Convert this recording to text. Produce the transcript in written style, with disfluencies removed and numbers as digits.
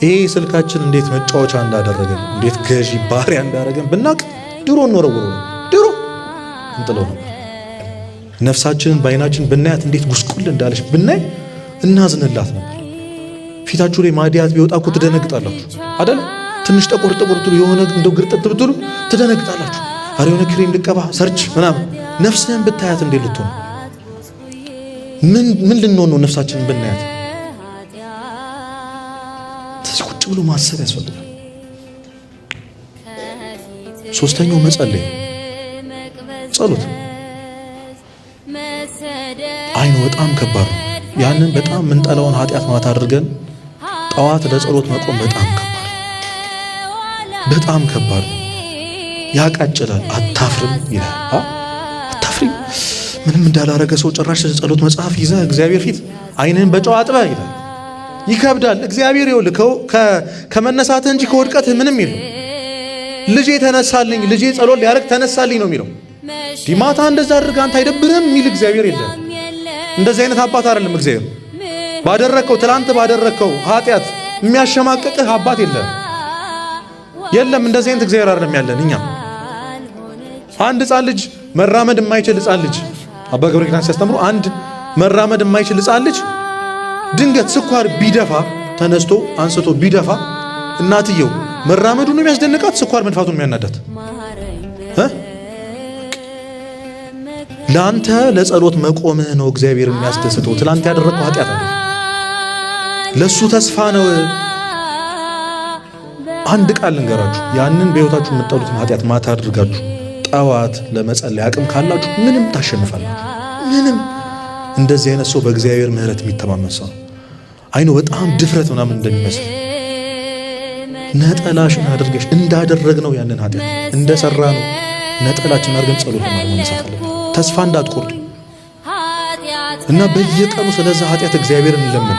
ይሄ ስልካችን እንዴት መጫወቻ እንዳደረገን፣ እንዴት ገዢ ባሪያ እንዳደረገን ብናቅ ድሮ እንወረውረው ነበር፣ ድሮ እንጥለው ነበር። ነፍሳችንን በአይናችን ብናያት እንዴት ጉስቁል እንዳለች ብናይ እናዝንላት ነበር። ፊታችሁ ላይ ማዲያት ቢወጣ እኮ ትደነግጣላችሁ አደለ? ትንሽ ጠቆር ጠቆር ብትሉ፣ የሆነ እንደው ግርጥት ብትሉ ትደነግጣላችሁ። አረ የሆነ ክሬም ልቀባ፣ search ምናምን። ነፍስህን ብታያት እንዴት ልትሆን፣ ምን ምን ልንሆን ነው ነፍሳችንን ብናያት? ስለዚህ ቁጭ ብሎ ማሰብ ያስፈልጋል። ሶስተኛው መጸለይ፣ ጸሎት። አይኑ በጣም ከባድ ነው። ያንን በጣም የምንጠላውን ኃጢአት ማታ አድርገን ጠዋት ለጸሎት መቆም በጣም ከባድ፣ በጣም ከባድ ነው። ያቃጭላል። አታፍርም ይላል። አታፍሪም? ምንም እንዳላረገ ሰው ጭራሽ ጸሎት መጽሐፍ ይዘህ እግዚአብሔር ፊት አይንህን በጨው አጥበህ ይላል። ይከብዳል። እግዚአብሔር ይኸውልህ ከመነሳትህ እንጂ ከውድቀትህ ምንም የለው። ልጄ ተነሳልኝ፣ ልጄ ጸሎት ሊያደርግ ተነሳልኝ ነው የሚለው። ዲማታ እንደዛ አድርገህ አንተ አይደብርህም የሚል እግዚአብሔር የለም። እንደዚህ አይነት አባት አይደለም እግዚአብሔር። ባደረከው፣ ትላንት ባደረከው ኃጢአት የሚያሸማቅቅህ አባት የለም፣ የለም። እንደዚህ አይነት እግዚአብሔር አይደለም ያለን እኛ። አንድ ሕፃን ልጅ፣ መራመድ የማይችል ሕፃን ልጅ፣ አባ ገብረ ኪዳን ሲያስተምሩ፣ አንድ መራመድ የማይችል ሕፃን ልጅ ድንገት ስኳር ቢደፋ፣ ተነስቶ አንስቶ ቢደፋ፣ እናትየው መራመዱ ነው የሚያስደንቃት፣ ስኳር መድፋቱ ነው የሚያናዳት? ለአንተ ለጸሎት መቆምህ ነው እግዚአብሔር የሚያስደስተው። ትላንት ያደረግከው ኃጢአት አይደለም። ለሱ ተስፋ ነው። አንድ ቃል ልንገራችሁ፣ ያንን በሕይወታችሁ የምትጠሉትን ኃጢአት ማታ አድርጋችሁ ጠዋት ለመጸለይ አቅም ካላችሁ ምንም ታሸንፋላችሁ። ምንም። እንደዚህ አይነት ሰው በእግዚአብሔር ምሕረት የሚተማመን ሰው ነው። አይኖ በጣም ድፍረት ምናምን እንደሚመስል፣ ነጠላሽን አድርገሽ እንዳደረግነው፣ ያንን ኃጢአት እንደሰራ ነው ነጠላችን አድርገን ጸሎት ለማድረግ መነሳት አለብን። ተስፋ እንዳትቆርጡ እና በየቀኑ ስለዛ ኃጢአት እግዚአብሔርን እንለምን።